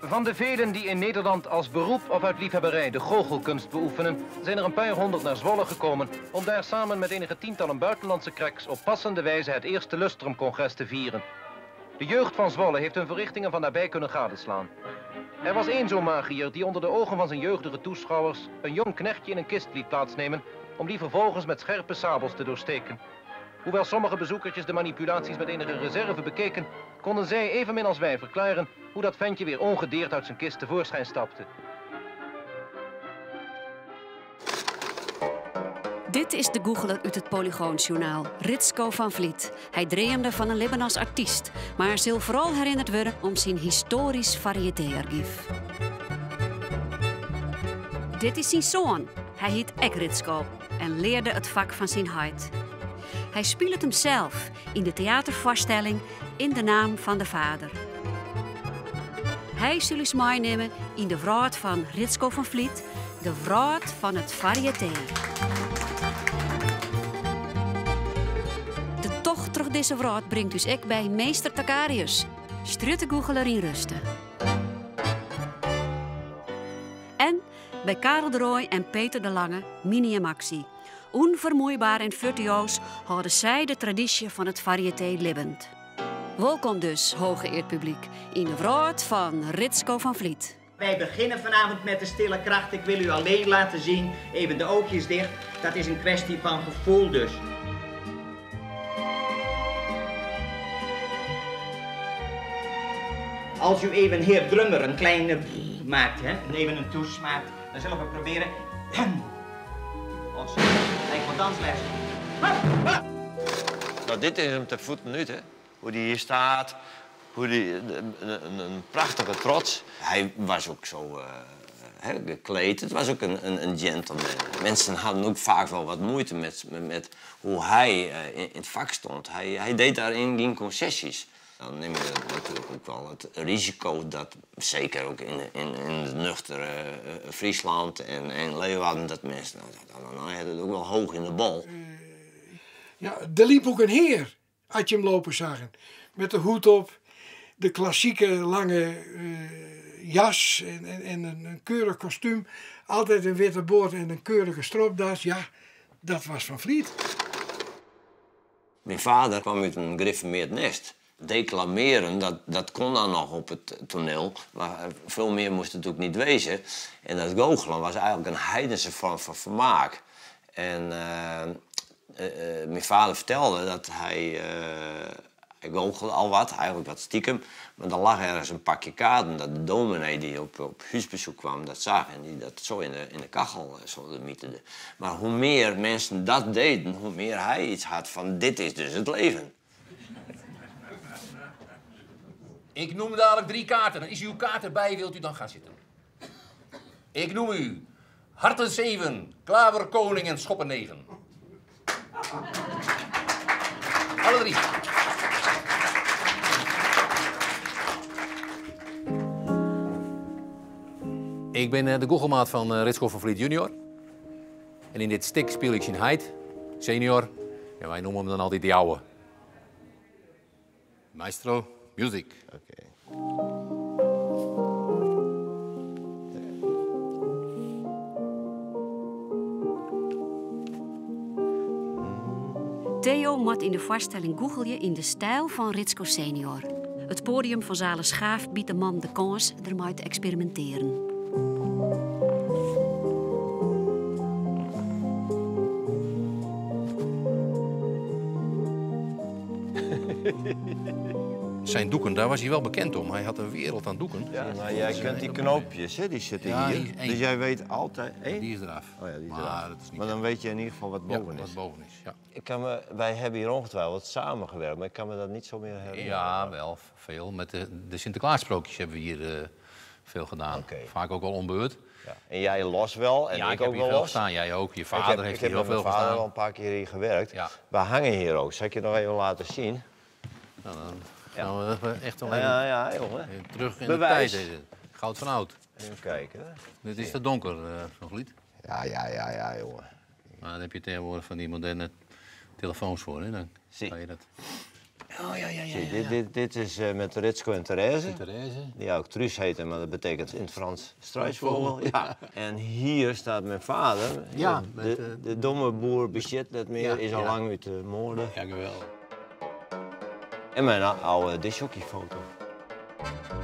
Van de velen die in Nederland als beroep of uit liefhebberij de goochelkunst beoefenen, zijn er een paar honderd naar Zwolle gekomen om daar samen met enige tientallen buitenlandse cracks op passende wijze het eerste Lustrumcongres te vieren. De jeugd van Zwolle heeft hun verrichtingen van nabij kunnen gadeslaan. Er was één zo'n magier die onder de ogen van zijn jeugdige toeschouwers een jong knechtje in een kist liet plaatsnemen om die vervolgens met scherpe sabels te doorsteken. Hoewel sommige bezoekertjes de manipulaties met enige reserve bekeken, konden zij evenmin als wij verklaren hoe dat ventje weer ongedeerd uit zijn kist tevoorschijn stapte. Dit is de googler uit het Polygoonjournaal, Ritsko van Vliet. Hij dreamde van een leven als artiest, maar zal vooral herinnerd worden om zijn historisch variété-archief. Dit is zijn zoon. Hij heet ek Ritsko en leerde het vak van zijn heit. Hij speelt hem zelf in de theatervoorstelling In de naam van de vader. Hij zal ons meenemen in de wraad van Ritsko van Vliet, de wraad van het variété. De tocht terug deze wraad brengt dus ik bij meester Takarius, struttegoogelaar in rusten. En bij Karel de Rooij en Peter de Lange, Mini en Maxi. Onvermoeibaar en virtuoos houden zij de traditie van het variété levend. Welkom dus, hooggeëerd publiek, in de wraad van Ritsko van Vliet. Wij beginnen vanavond met de stille kracht. Ik wil u alleen laten zien, even de oogjes dicht. Dat is een kwestie van gevoel dus. Als u even heer Drummer een kleine maakt, hè, even een toets maakt, dan zullen we proberen. Of zo, lijkt wel dansles. Nou, dit is hem te voeten nu, hè. Hoe die hier staat, hoe die, een prachtige trots. Hij was ook zo gekleed, het was ook een gentleman. Mensen hadden ook vaak wel wat moeite met hoe hij in het vak stond. Hij deed daarin geen concessies. Dan neem je natuurlijk ook wel het risico dat, zeker ook in het nuchtere Friesland en Leeuwarden, dat mensen, nou, dan had het ook wel hoog in de bol. Ja, er liep ook een heer, had je hem lopen zagen. Met de hoed op, de klassieke lange jas en een keurig kostuum. Altijd een witte boord en een keurige stropdas. Ja, dat was Van Vliet. Mijn vader kwam uit een gereformeerd nest. Declameren, dat kon dan nog op het toneel, maar veel meer moest het ook niet wezen. En dat goochelen was eigenlijk een heidense vorm van vermaak. En mijn vader vertelde dat hij goochelde al wat, eigenlijk wat stiekem. Maar dan lag ergens een pakje kaarten dat de dominee die op huisbezoek kwam dat zag en die dat zo in de kachel sodemieterde. Maar hoe meer mensen dat deden, hoe meer hij iets had van dit is dus het leven. Ik noem dadelijk 3 kaarten. Dan is uw kaart erbij, wilt u dan gaan zitten. Ik noem u Harten 7, Klaver Koning en Schoppen 9. Alle 3. Ik ben de goochelmaat van Ritsko van Vliet junior. En in dit stik speel ik zijn heid, senior. En wij noemen hem dan altijd de ouwe. Maestro, music. Oké. Theo moet in de voorstelling googelen in de stijl van Ritsko senior. Het podium van Zalen Schaaf biedt de man de kans ermee te experimenteren. Zijn doeken, daar was hij wel bekend om. Hij had een wereld aan doeken. Ja, maar jij kent die knoopjes, hè? Die zitten ja, hier. Dus jij weet altijd... Één? Die is eraf. Oh ja, die is maar eraf. Dat is niet maar dan weet je in ieder geval wat boven ja, is. wat boven is, ja. Wij hebben hier ongetwijfeld samengewerkt, maar ik kan me dat niet zo meer herinneren. Ja, wel veel. Met de Sinterklaassprookjes hebben we hier veel gedaan. Okay. Vaak ook al onbeurt. Ja. En jij los wel en ja, ik ik ook heb wel hier veel los. gestaan. Jij ook. Je vader heeft hier heel veel Ik heb met mijn vader gestaan. al een paar keer hier gewerkt. Ja. We hangen hier ook. Zal ik je nog even laten zien? Nou, dan gaan we echt wel even Ja, jongen. terug in Bewijs. de tijd. Goud van oud. Even kijken. Dit is te donker, Van Vliet. Ja, jongen. Maar dan heb je tegenwoordig van die moderne telefoons voor, hè? Dan Zie. kan je dat. Oh, ja, ja, ja. Zie, dit, dit, dit is met Ritsko en Therese. Therese. Die ook Truus heette, maar dat betekent in het Frans struisvogel. Ja. En hier staat mijn vader. Ja, de, met, de domme boer bezit dat meer, Ja, is al ja. lang uit de moorden. Ja, geweldig. En mijn oude discjockeyfoto.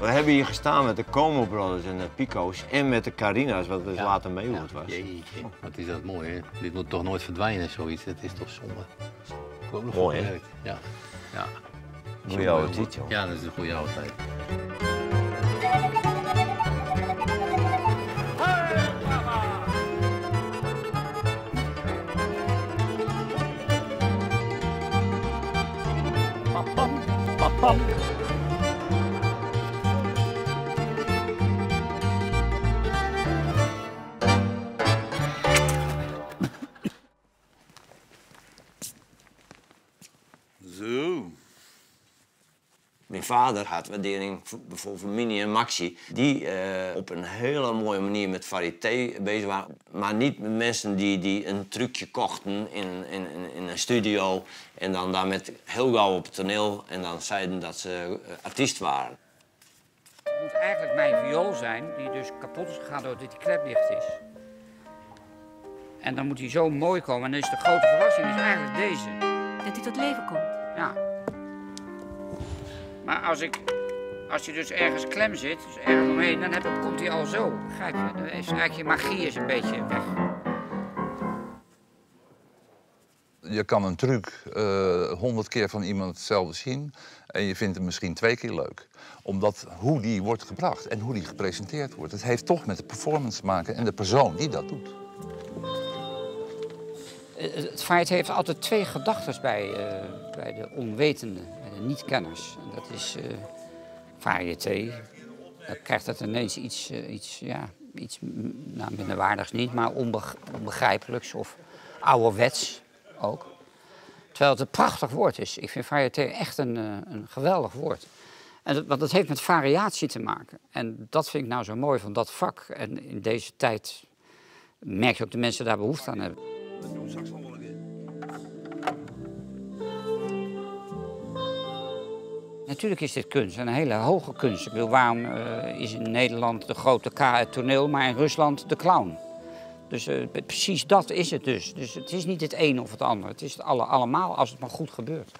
We hebben hier gestaan met de Como Brothers en de Pico's en met de Carina's, wat dus later Maywood was. Jeetje, wat is dat mooi, hè? Dit moet toch nooit verdwijnen, zoiets. Dat is toch zonde. Ik heb ook nog Mooi, voor hè? gewerkt. Ja. Ja. Goeie oude tijd, joh. Ja, dat is een goede oude tijd. Pam, pam, pam. Zo. Mijn vader had waardering voor bijvoorbeeld voor Mini en Maxi, die op een hele mooie manier met variété bezig waren. Maar niet met mensen die een trucje kochten in een studio en dan daar met heel gauw op het toneel en dan zeiden dat ze artiest waren. Het moet eigenlijk mijn viool zijn, die dus kapot is gegaan doordat die klep dicht is. En dan moet hij zo mooi komen. En dan is de grote verrassing is eigenlijk deze. Dat hij tot leven komt. Ja. Maar als je dus ergens klem zit, dus ergens omheen, dan komt hij al zo. Begrijp je? Dan is eigenlijk je magie is een beetje weg. Je kan een truc 100 keer van iemand hetzelfde zien en je vindt hem misschien 2 keer leuk. Omdat hoe die wordt gebracht en hoe die gepresenteerd wordt, het heeft toch met de performance te maken en de persoon die dat doet. Het variété heeft altijd 2 gedachten bij de onwetenden, bij de niet-kenners. En dat is variété. Dan krijgt dat ineens iets minderwaardigs niet, maar onbegrijpelijks of ouderwets ook. Terwijl het een prachtig woord is. Ik vind variété echt een geweldig woord. Want dat heeft met variatie te maken. En dat vind ik nou zo mooi van dat vak. En in deze tijd merk je ook dat de mensen daar behoefte aan hebben. Dat doen we straks nog wel een keer. Natuurlijk is dit kunst, een hele hoge kunst. Waarom is in Nederland de grote K het toneel, maar in Rusland de clown? Dus precies dat is het dus. Dus het is niet het een of het ander. Het is het allemaal als het maar goed gebeurt.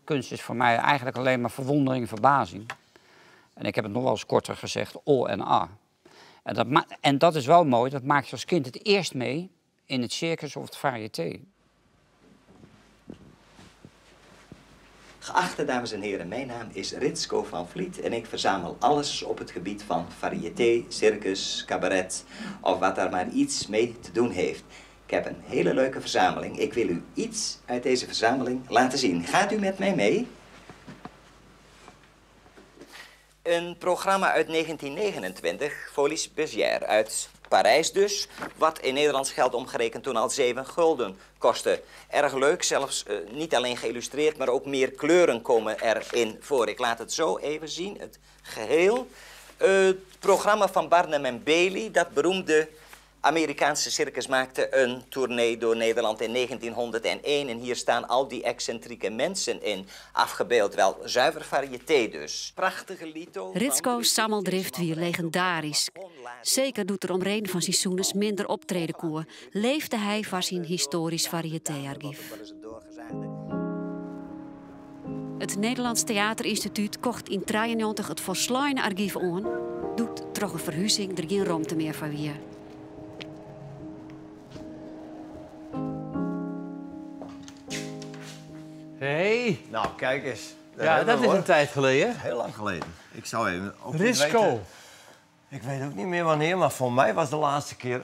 Kunst is voor mij eigenlijk alleen maar verwondering, verbazing. En ik heb het nog wel eens korter gezegd, O en A. En dat is wel mooi, dat maak je als kind het eerst mee in het circus of het variété. Geachte dames en heren, mijn naam is Ritsko van Vliet en ik verzamel alles op het gebied van variété, circus, cabaret of wat daar maar iets mee te doen heeft. Ik heb een hele leuke verzameling. Ik wil u iets uit deze verzameling laten zien. Gaat u met mij mee? Een programma uit 1929, Folies Bergère, uit Parijs dus, wat in Nederlands geld omgerekend toen al 7 gulden kostte. Erg leuk, zelfs niet alleen geïllustreerd, maar ook meer kleuren komen erin voor. Ik laat het zo even zien, het geheel. Het programma van Barnum en Bailey, dat beroemde Amerikaanse circus, maakte een tournee door Nederland in 1901. En hier staan al die excentrieke mensen in afgebeeld. Wel zuiver variété dus. Prachtige lito. Ritsko Sammeldrift weer legendarisch. Zeker doet er omheen van zijn zoenes minder optreden koer. Leefde hij van zijn historisch variété-archief. Het Nederlands Theaterinstituut kocht in 1993 het volslagen archief aan. Doet troch een verhuizing er geen ruimte meer van weer. Hey. Nou, kijk eens. Daar Ja, hebben dat we, is hoor. een tijd geleden. Heel lang geleden. Ik zou even ook niet Ritsko. weten. Ik weet ook niet meer wanneer, maar voor mij was de laatste keer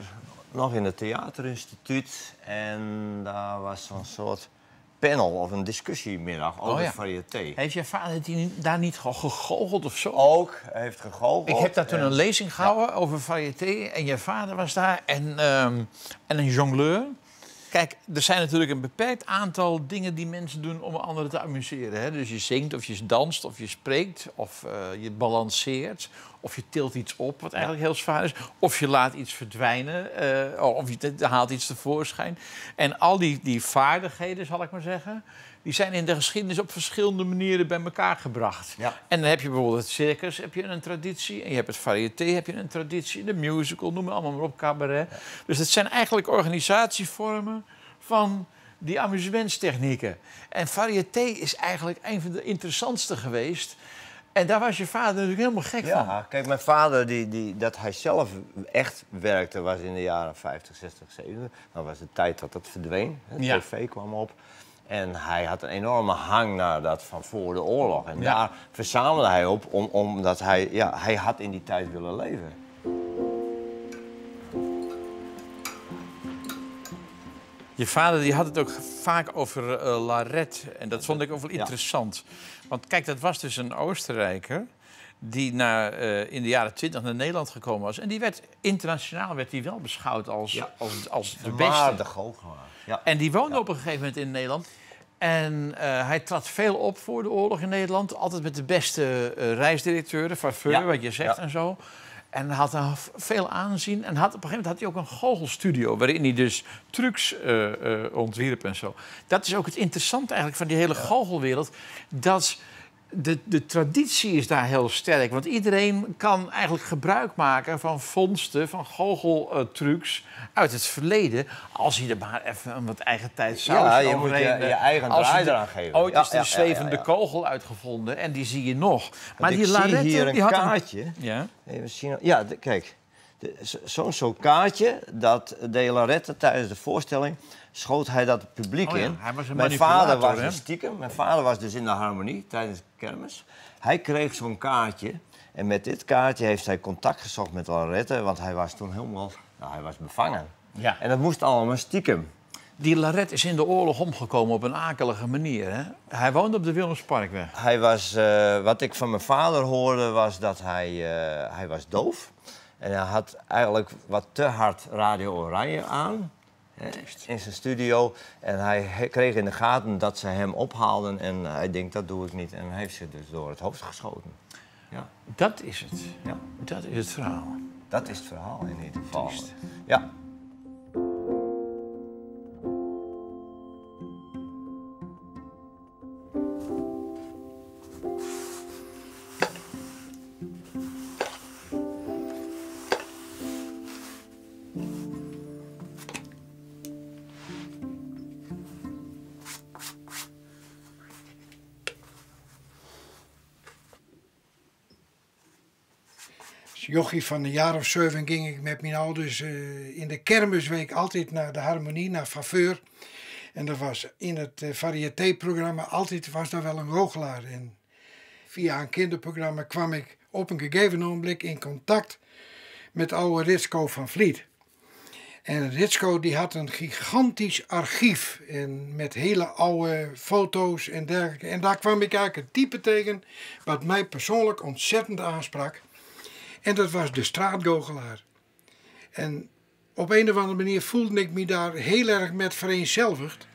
nog in het Theaterinstituut. En daar was zo'n soort panel of een discussiemiddag over variété. Heeft je vader die daar niet gegoocheld of zo? Ook, hij heeft gegoocheld. Ik heb daar toen en een lezing gehouden over variété. En je vader was daar en een jongleur. Kijk, er zijn natuurlijk een beperkt aantal dingen die mensen doen om anderen te amuseren. Hè? Dus je zingt of je danst of je spreekt of je balanceert Of je tilt iets op, wat eigenlijk heel zwaar is. Of je laat iets verdwijnen, of je haalt iets tevoorschijn. En al die vaardigheden, zal ik maar zeggen, die zijn in de geschiedenis op verschillende manieren bij elkaar gebracht. Ja. En dan heb je bijvoorbeeld het circus, heb je een traditie. En je hebt het variété, heb je een traditie. De musical, noem het allemaal maar op, cabaret. Dus het zijn eigenlijk organisatievormen van die amusementstechnieken. En variété is eigenlijk een van de interessantste geweest. En daar was je vader natuurlijk helemaal gek van. Ja, kijk, mijn vader, dat hij zelf echt werkte, was in de jaren 50, 60, 70. Dat was de tijd dat dat verdween. De tv kwam op. En hij had een enorme hang naar dat van voor de oorlog. En daar verzamelde hij op, omdat hij had in die tijd willen leven. Je vader die had het ook vaak over Larette. En dat vond ik ook wel interessant. Want kijk, dat was dus een Oostenrijker die in de jaren 20 naar Nederland gekomen was. En die werd internationaal werd die wel beschouwd als, als de beste. De goochelaar. Ja. En die woonde op een gegeven moment in Nederland. En hij trad veel op voor de oorlog in Nederland. Altijd met de beste reisdirecteuren, Faveur, wat je zegt en zo. En had veel aanzien. En op een gegeven moment had hij ook een goochelstudio... waarin hij dus trucs ontwierp en zo. Dat is ook het interessante eigenlijk van die hele goochelwereld. Dat de traditie is daar heel sterk. Want iedereen kan eigenlijk gebruik maken van vondsten, van goocheltrucs uit het verleden. Als hij er maar even een wat eigen tijd saus Ja, je moet je eigen draai eraan geven. Ooit is de zwevende kogel uitgevonden en die zie je nog. Maar die die Larette, zie hier een die had kaartje. Een... Ja? Even zien. Ja, kijk. Zo'n soort kaartje dat de Larette tijdens de voorstelling schoot hij dat het publiek in. Hij was een Mijn vader was hè? stiekem. Mijn vader was dus in de harmonie tijdens de kermis. Hij kreeg zo'n kaartje. En met dit kaartje heeft hij contact gezocht met Larette, want hij was toen helemaal, nou, hij was bevangen. Ja. En dat moest allemaal stiekem. Die Larette is in de oorlog omgekomen op een akelige manier. Hè? Hij woonde op de Willemsparkweg. Hij was, wat ik van mijn vader hoorde, was dat hij was doof. En hij had eigenlijk wat te hard Radio Oranje aan hè, in zijn studio. En hij kreeg in de gaten dat ze hem ophaalden. En hij denkt, dat doe ik niet. En hij heeft zich dus door het hoofd geschoten. Ja. Dat is het. Ja. Dat is het verhaal. Dat is het verhaal in ieder geval. Ja. Jochie van een jaar of 7 ging ik met mijn ouders in de kermisweek altijd naar de Harmonie, naar Faveur. En dat was in het variété-programma altijd was daar wel een goochelaar. En via een kinderprogramma kwam ik op een gegeven ogenblik in contact met oude Ritsko van Vliet. En Ritsko die had een gigantisch archief en met hele oude foto's en dergelijke. En daar kwam ik eigenlijk een type tegen wat mij persoonlijk ontzettend aansprak. En dat was de straatgoochelaar. En op een of andere manier voelde ik me daar heel erg met vereenzelvigd.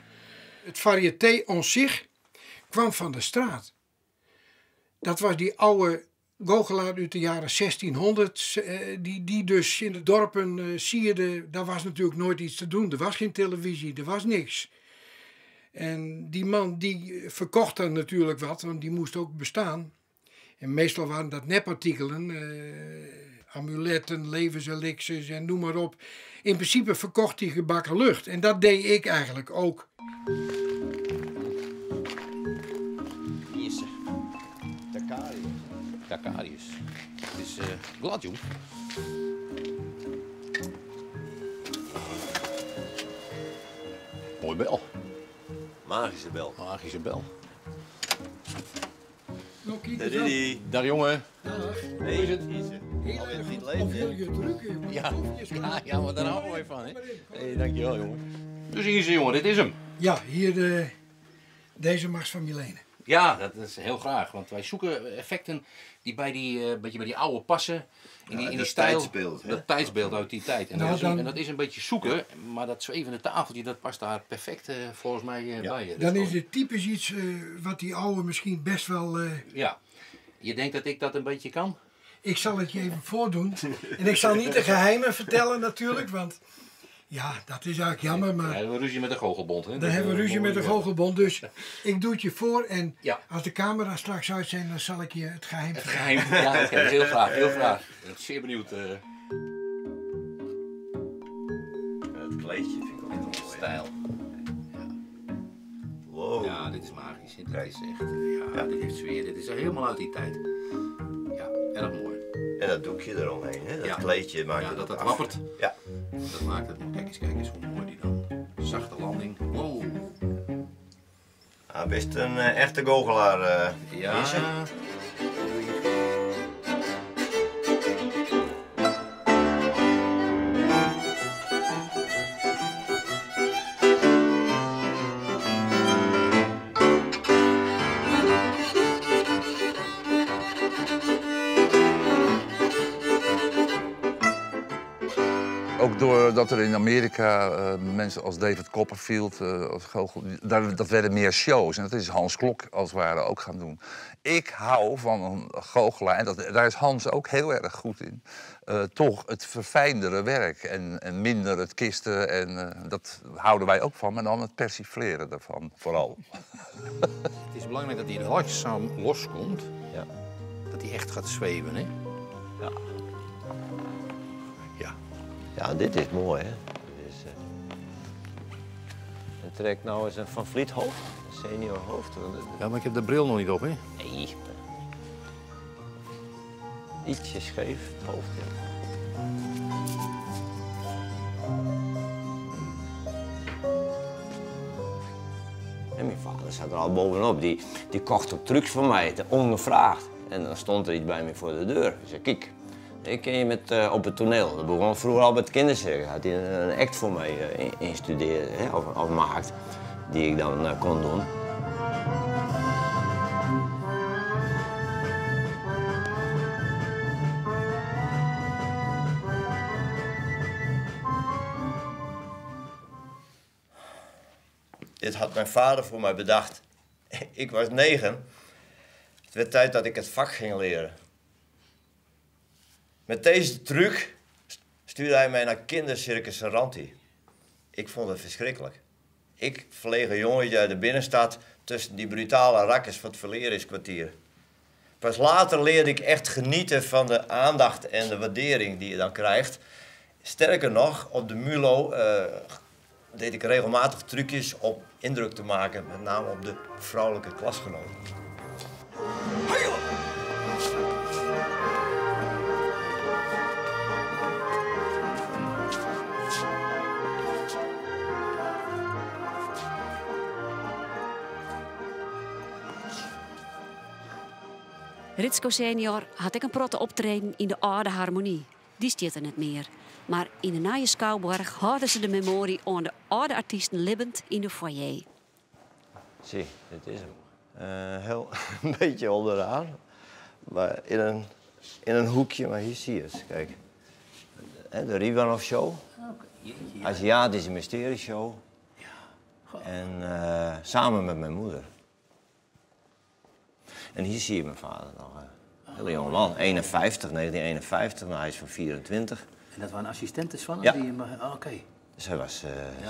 Het variété on zich kwam van de straat. Dat was die oude goochelaar uit de jaren 1600, die dus in de dorpen sierde. Daar was natuurlijk nooit iets te doen. Er was geen televisie, er was niks. En die man die verkocht dan natuurlijk wat, want die moest ook bestaan. En meestal waren dat nepartikelen, amuletten, levenselixirs en noem maar op. In principe verkocht hij gebakken lucht. En dat deed ik eigenlijk ook. Hier is ze. Takarius. Takarius. Het is glad, jong. Mooi bel. Magische bel. Magische bel. Dag, Dag jongen. Dag. Hoe is het? Heel erg goed. Of wil je drukken? Ja, ja, maar daar houden wij van, hè. Hey, dankjewel, jongen. Dus hier is jongen, dit is hem. Ja, hier deze mag van Milene. Ja, dat is heel graag, want wij zoeken effecten die bij die, beetje bij die oude passen. In die, in die stijl, tijdsbeeld. Hè? Dat tijdsbeeld uit die tijd. En, Nou, dat, is, dan, en dat is een beetje zoeken, maar dat zwevende tafeltje, dat past daar perfect volgens mij bij. Dan is het typisch iets wat die oude misschien best wel... Ja. Je denkt dat ik dat een beetje kan? Ik zal het je even voordoen. En ik zal niet de geheimen vertellen natuurlijk, want ja, dat is eigenlijk jammer. Maar Dan hebben we ruzie met de Goochelbond. Hè? dan hebben we ruzie met de Goochelbond. Dus ik doe het je voor en Ja. als de camera straks uit zijn, dan zal ik je het geheim Het vertellen. geheim. Ja, oké, heel graag, heel graag. Ik ben zeer benieuwd. Het kleedje vind ik ook heel mooi. Stijl. Wow. Ja, dit is magisch. Dit is echt, ja, dit heeft sfeer. Dit is helemaal uit die tijd. Ja, erg mooi. En dat doekje eromheen, hè? Dat Ja. kleedje maakt Ja, het dat dat af. wappert. Ja. Dat maakt het. Kijk eens, kijk eens hoe mooi die dan. Zachte landing. Wow. Ah, best een echte goochelaar. Ja. is het? Ook doordat er in Amerika mensen als David Copperfield, als goochel, dat werden meer shows. En dat is Hans Klok als het ware ook gaan doen. Ik hou van een goochelaar, en daar is Hans ook heel erg goed in. Toch het verfijndere werk en minder het kisten. En dat houden wij ook van, maar dan het persifleren daarvan vooral. Het is belangrijk dat hij langzaam loskomt. Ja. Dat hij echt gaat zweven, hè? Ja. Ja. Ja, dit is mooi, hè? Dit is, En trek nou eens een Van Vliet hoofd, een senior hoofd. Want het- Ja, maar ik heb de bril nog niet op, hè? Nee. Ietsje scheef, het hoofd, ja. En mijn vader zat er al bovenop. Die kocht ook trucs van mij, ongevraagd. En dan stond er iets bij me voor de deur. Ik zei, kijk, ik ken je met, op het toneel. Dat begon vroeger al bij het kindercircus. Had hij een act voor mij instudeerd, hè, of maakt, die ik dan kon doen. Dit had mijn vader voor mij bedacht. Ik was 9. Het werd tijd dat ik het vak ging leren. Met deze truc stuurde hij mij naar kindercircus Saranti. Ik vond het verschrikkelijk. Ik, verlegen jongetje uit de binnenstad, tussen die brutale rakkers van het Valeriuskwartier. Pas later leerde ik echt genieten van de aandacht en de waardering die je dan krijgt. Sterker nog, op de Mulo deed ik regelmatig trucjes om indruk te maken, met name op de vrouwelijke klasgenoten. Ritsko senior had ik een protte optreden in de oude harmonie. Die stiet er net meer. Maar in de Nije Schouwburg houden ze de memorie aan de oude artiesten libbend in de foyer. Zie, dit is hem. Heel een beetje onderaan. Maar in een hoekje, maar hier zie je het. Kijk. Hè, de Ribanov Show. Aziatische mysterieshow. En samen met mijn moeder. En hier zie je mijn vader nog. Een hele jonge man, 51, 1951, nou, hij is van 24. En dat waren assistenten van hem? Ja. Die hem, oh, oké. Dus hij was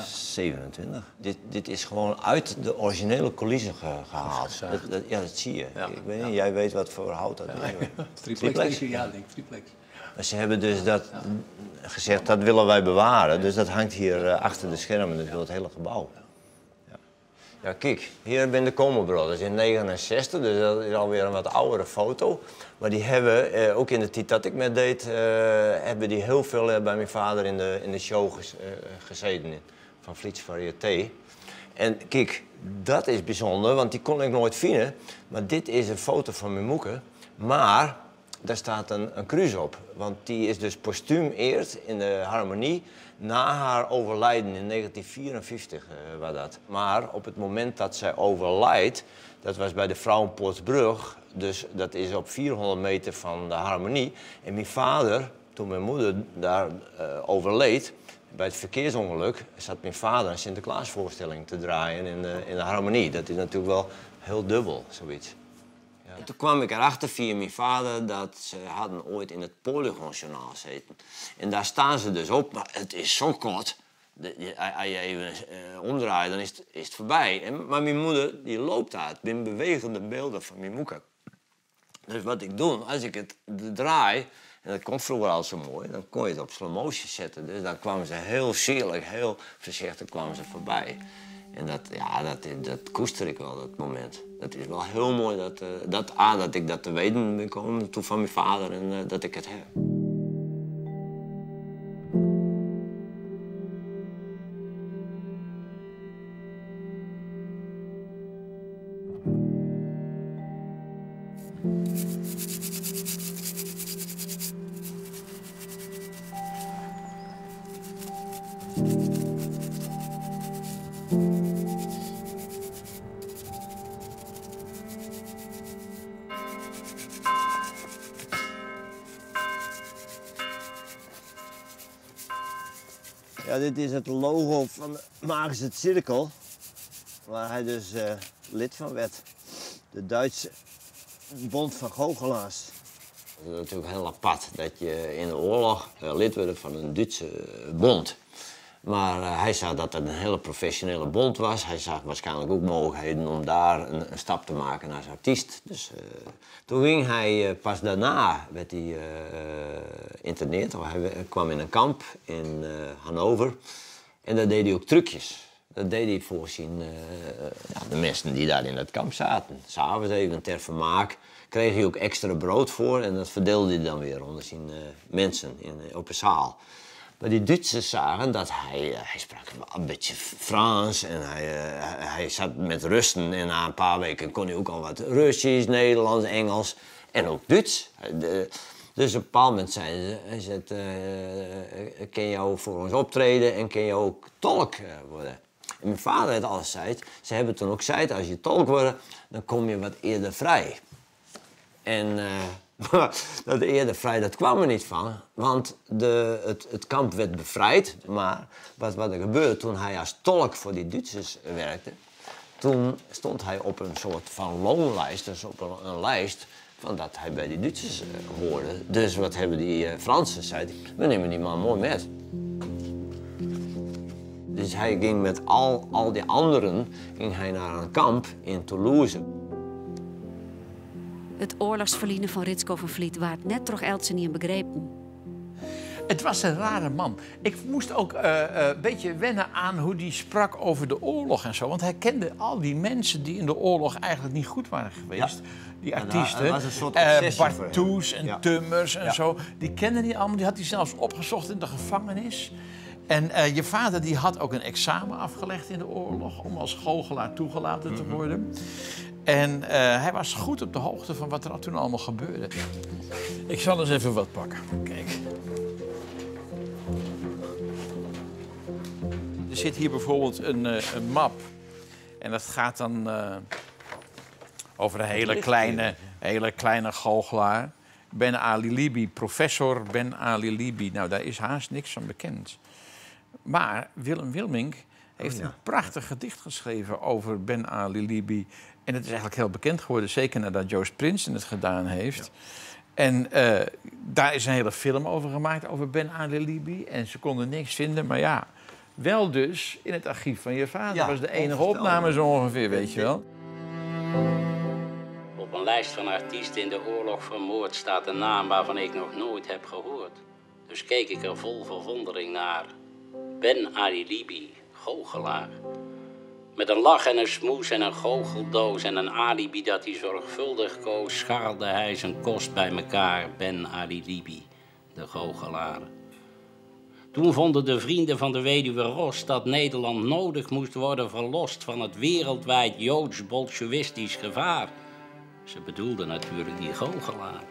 27. Dit is gewoon uit de originele coulissen gehaald. Dat zie je. Ja. Ik weet niet, jij weet wat voor hout dat is. Triplex. Triplex? Ja, denk ik, triplex. Maar ze hebben dus dat gezegd, dat willen wij bewaren. Dus dat hangt hier achter de schermen, dus door het hele gebouw. Ja. Ja, kijk, hier zijn de Como Brothers in 69, dus dat is alweer een wat oudere foto. Maar die hebben, ook in de tijd dat ik met deed, hebben die heel veel bij mijn vader in de show gezeten, van Vliets Variété. En kijk, dat is bijzonder, want die kon ik nooit vinden. Maar dit is een foto van mijn moeke, maar daar staat een kruis op. Want die is dus postuum eerst in de harmonie na haar overlijden in 1954 was dat. Maar op het moment dat zij overlijdt, dat was bij de Vrouwenpoortsbrug, dus dat is op 400 meter van de harmonie. En mijn vader, toen mijn moeder daar overleed, bij het verkeersongeluk, zat mijn vader een Sinterklaasvoorstelling te draaien in de harmonie. Dat is natuurlijk wel heel dubbel, zoiets. Ja. En toen kwam ik erachter via mijn vader dat ze hadden ooit in het Polygonjournaal zitten. En daar staan ze dus op, maar het is zo kort. Als je even omdraait, dan is het voorbij. Maar mijn moeder die loopt daar. Het zijn bewegende beelden van mijn moeder. Dus wat ik doe, als ik het draai, en dat kon vroeger al zo mooi, dan kon je het op slow motion zetten. Dus dan kwamen ze heel sierlijk, heel voorzichtig kwamen ze voorbij. En dat, ja, dat koester ik wel, dat moment. Dat is wel heel mooi dat ik dat te weten ben gekomen toen van mijn vader en dat ik het heb. Ja, dit is het logo van de Magische Cirkel, waar hij dus lid van werd. De Duitse Bond van Goochelaars. Dat is natuurlijk heel apart dat je in de oorlog lid werd van een Duitse bond. Maar hij zag dat het een hele professionele bond was. Hij zag waarschijnlijk ook mogelijkheden om daar een stap te maken als artiest. Dus toen ging hij, pas daarna werd hij interneerd. Hij kwam in een kamp in Hannover. En daar deed hij ook trucjes. Dat deed hij voor zijn, ja, de mensen die daar in dat kamp zaten. 's Avonds even ter vermaak kreeg hij ook extra brood voor. En dat verdeelde hij dan weer onder zijn mensen op een zaal. Maar die Duitsers zagen dat hij sprak een beetje Frans en hij zat met Russen. En na een paar weken kon hij ook al wat Russisch, Nederlands, Engels en ook Duits. Dus op een bepaald moment zei ze, hij zei, kun je ook voor ons optreden en kun je ook tolk worden? En mijn vader had al gezegd, ze hebben toen ook gezegd, als je tolk wordt, dan kom je wat eerder vrij. En dat eerder vrij, dat kwam er niet van, want het kamp werd bevrijd. Maar wat er gebeurde toen hij als tolk voor die Duitsers werkte, toen stond hij op een soort van loonlijst, dus op een lijst van dat hij bij die Duitsers hoorde. Dus wat hebben die Fransen gezegd? We nemen die man mooi met. Dus hij ging met al die anderen ging hij naar een kamp in Toulouse. Het oorlogsverliezen van Ritsko van Vliet waard net toch Eltsenien begrepen. Het was een rare man. Ik moest ook een beetje wennen aan hoe die sprak over de oorlog en zo. Want hij kende al die mensen die in de oorlog eigenlijk niet goed waren geweest. Ja. Die artiesten. Dat was een soort obsessie. Bartoes en ja. Tummers en ja. zo. Die kende die allemaal. Die had hij zelfs opgezocht in de gevangenis. En je vader die had ook een examen afgelegd in de oorlog om als goochelaar toegelaten te worden. En hij was goed op de hoogte van wat er toen allemaal gebeurde. Ik zal eens even wat pakken. Kijk. Er zit hier bijvoorbeeld een map. En dat gaat dan over een hele kleine goochelaar. Ben Ali Libi, professor Ben Ali Libi. Nou, daar is haast niks van bekend. Maar Willem Wilmink heeft een prachtig gedicht geschreven over Ben Ali Libi. En het is eigenlijk heel bekend geworden, zeker nadat Joost Prinsen het gedaan heeft. Ja. En daar is een hele film over gemaakt, over Ben Ali Libi. En ze konden niks vinden, maar ja, wel dus in het archief van je vader. Ja, was de enige opname zo ongeveer, weet je wel. Op een lijst van artiesten in de oorlog vermoord staat een naam waarvan ik nog nooit heb gehoord. Dus keek ik er vol verwondering naar. Ben Ali Libi, goochelaar. Met een lach en een smoes en een goocheldoos en een alibi dat hij zorgvuldig koos, scharrelde hij zijn kost bij elkaar, Ben Ali Libi, de goochelaar. Toen vonden de vrienden van de weduwe Ros dat Nederland nodig moest worden verlost van het wereldwijd joods-bolsjewistisch gevaar. Ze bedoelden natuurlijk die goochelaar.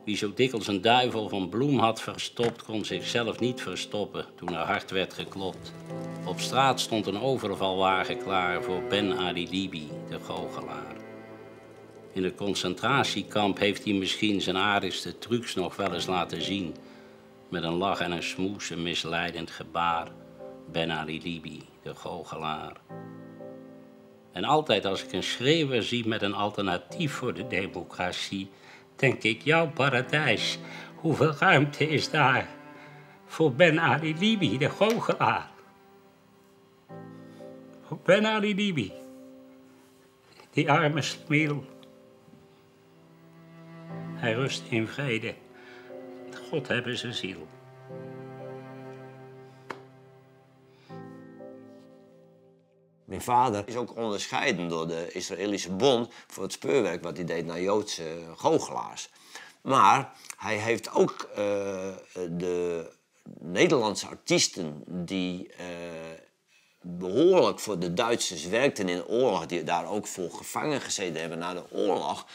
Wie zo dikwijls een duivel van bloem had verstopt, kon zichzelf niet verstoppen toen er hard werd geklopt. Op straat stond een overvalwagen klaar voor Ben Ali Libi, de goochelaar. In het concentratiekamp heeft hij misschien zijn aardigste trucs nog wel eens laten zien. Met een lach en een smoes, een misleidend gebaar. Ben Ali Libi, de goochelaar. En altijd als ik een schreeuwer zie met een alternatief voor de democratie, denk ik, jouw paradijs, hoeveel ruimte is daar voor Ben Ali Libi, de goochelaar? Voor Ben Ali Libi, die arme smiel. Hij rust in vrede. God hebben zijn ziel. Mijn vader is ook onderscheiden door de Israëlische Bond voor het speurwerk wat hij deed naar Joodse goochelaars. Maar hij heeft ook de Nederlandse artiesten die behoorlijk voor de Duitsers werkten in de oorlog, die daar ook voor gevangen gezeten hebben na de oorlog,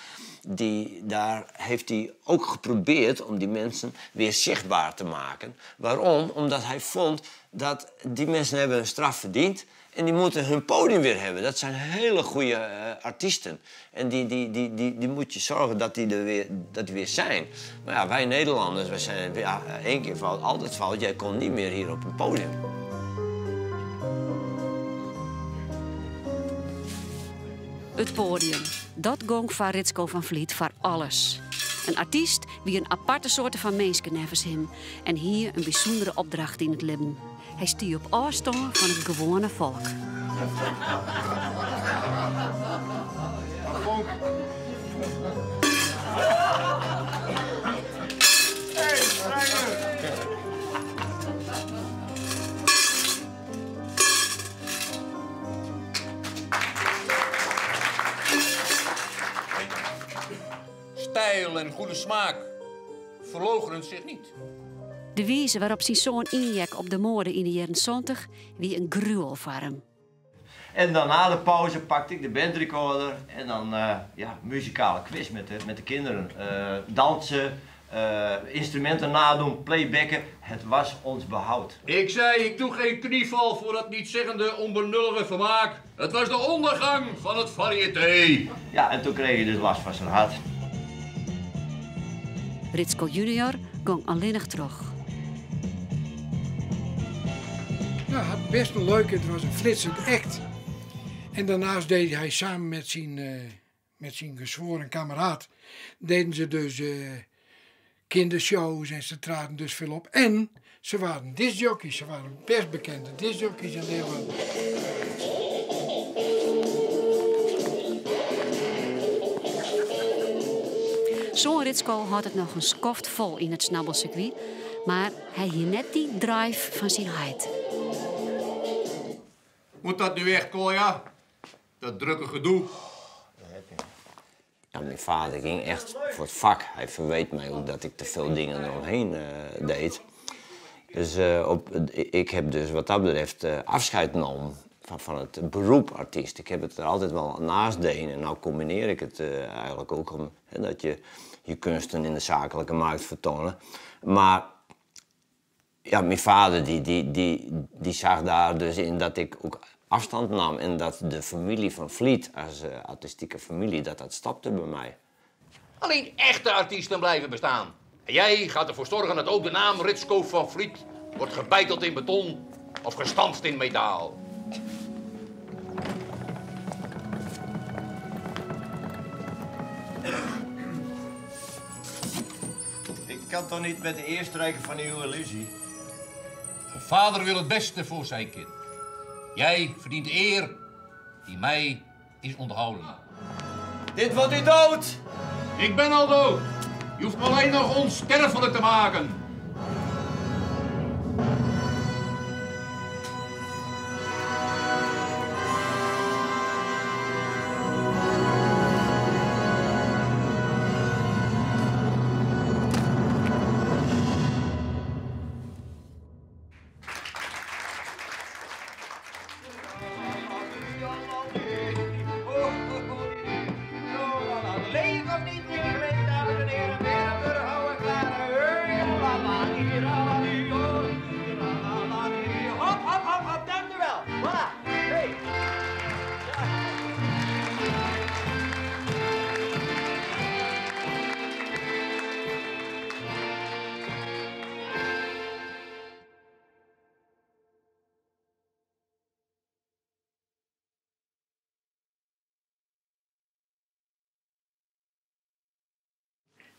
daar heeft hij ook geprobeerd om die mensen weer zichtbaar te maken. Waarom? Omdat hij vond dat die mensen hebben hun straf verdiend en die moeten hun podium weer hebben. Dat zijn hele goede artiesten. En die moet je zorgen dat die er weer, dat die weer zijn. Maar ja, wij Nederlanders, wij zijn ja, één keer fout, altijd fout. Jij komt niet meer hier op een podium. Het podium. Dat gong van Ritsko van Vliet voor alles. Een artiest wie een aparte soort van mensen nevens hem. En hier een bijzondere opdracht in het leven. Hij stier op afstand van het gewone volk. Stijl en goede smaak verloochenen zich niet. De wijze waarop zijn zoon injek op de moorden in de jaren 70 wie een gruwel voor hem. En dan na de pauze pakte ik de bandrecorder en dan ja, muzikale quiz met de kinderen. Dansen, instrumenten nadoen, playbacken. Het was ons behoud. Ik zei, ik doe geen knieval voor dat nietzeggende, onbenullige vermaak. Het was de ondergang van het variété. Ja, en toen kreeg je dus last van zijn hart. Ritsko junior ging alleen terug. Nou, hij had best een leuke, het was een flitsend act. En daarnaast deed hij samen met zijn gezworen kameraad, deden ze dus kindershows en ze traden dus veel op. En ze waren discjockeys, ze waren best bekende discjockeys in Nederland. Zo'n Ritsko had het nog een skoft vol in het snabbelcircuit, maar hij had net die drive van zijn heid. Moet dat nu echt, Kolja? Dat drukke gedoe. Ja, mijn vader ging echt voor het vak. Hij verweet mij ook dat ik te veel dingen eromheen deed. Dus ik heb dus wat dat betreft afscheid genomen van het beroep artiest. Ik heb het er altijd wel naast deed en nou combineer ik het eigenlijk ook om, hè, dat je je kunsten in de zakelijke markt vertonen. Maar ja, mijn vader die zag daar dus in dat ik ook afstand nam en dat de familie van Vliet als artistieke familie, dat stopte bij mij. Alleen echte artiesten blijven bestaan. En jij gaat ervoor zorgen dat ook de naam Ritsko van Vliet wordt gebeiteld in beton of gestanst in metaal. Ik kan toch niet met de eerste rijken van uw illusie? Een vader wil het beste voor zijn kind. Jij verdient de eer die mij is onthouden. Dit wordt u dood! Ik ben al dood. Je hoeft me alleen nog onsterfelijk te maken.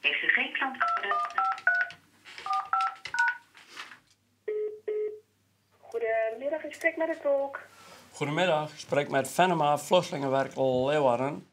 Heeft u geen klantcode? Goedemiddag, ik spreek met de tolk. Goedemiddag, ik spreek met Venema, Vluchtelingenwerk Leeuwarden.